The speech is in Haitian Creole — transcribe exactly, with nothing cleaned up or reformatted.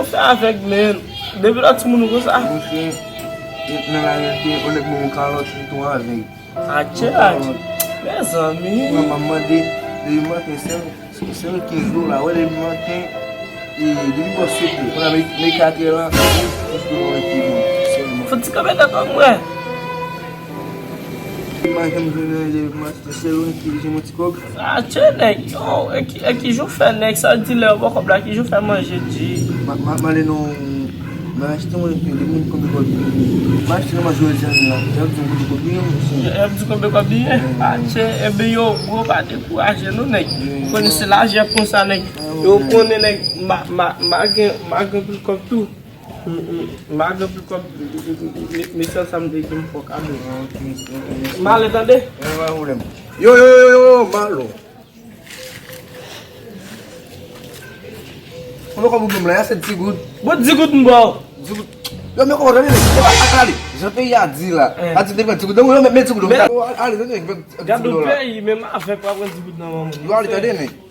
w fè avèg, men. Depi lè w timoun ou konsa. Monchè, nan lareyalite, yon nèg ban w yon kalòt, li tou avèg. Atchè, atchè. Mezanmi. Mwen, m ap mande, depi maten, sèl, sèl kenz dola, wè, depi maten, e, depi bò sèt è, kounye a, men, men kat è la, jis pou mwen te bon, sèlman. Fouti kanpe nan kòb mwen. Depi maten, m jwenn nan depi maten, sèl mwen ki jwenn yon ti kòb. Atchè, nèg, yo, e ki, e ki jan w fè, nèg, sa di lè yo ba w kòb la, ki jan w fè manje di? Ma, ma, mande non. Mwen achte mwen epi depi m konbe kòb li, mwen achte nan manje yo jwenn la. Y ap di m konbe kòb li ye, monchè. Y ap di konbe kòb li ye? Atchè, ebyen yo, bro, pa dekouraje non, nèg. Konnen se lajè konsa, nèg. Yo konnen, nèg, ma, ma, ma gen, ma gen anpil kòb tou. M, m, ma gen anpil kòb. Mesye sa m te di m fò kado. M ale tande. Yo, yo, yo, yo, yo, m ale. Konbyen kòb ou ban m la? Se di goud. Bon, di goud m ba w. Di goud. Yo, men kòb ou tande, men, se pa, ale. Jan peyi a di la. A di, te pran di goud nan men w, yo, men, men di goud. Ale, tande, men di goud la. Gade yon peyi, menm avèg pa pran di goud nan men moun. Yo, ale, tande, men.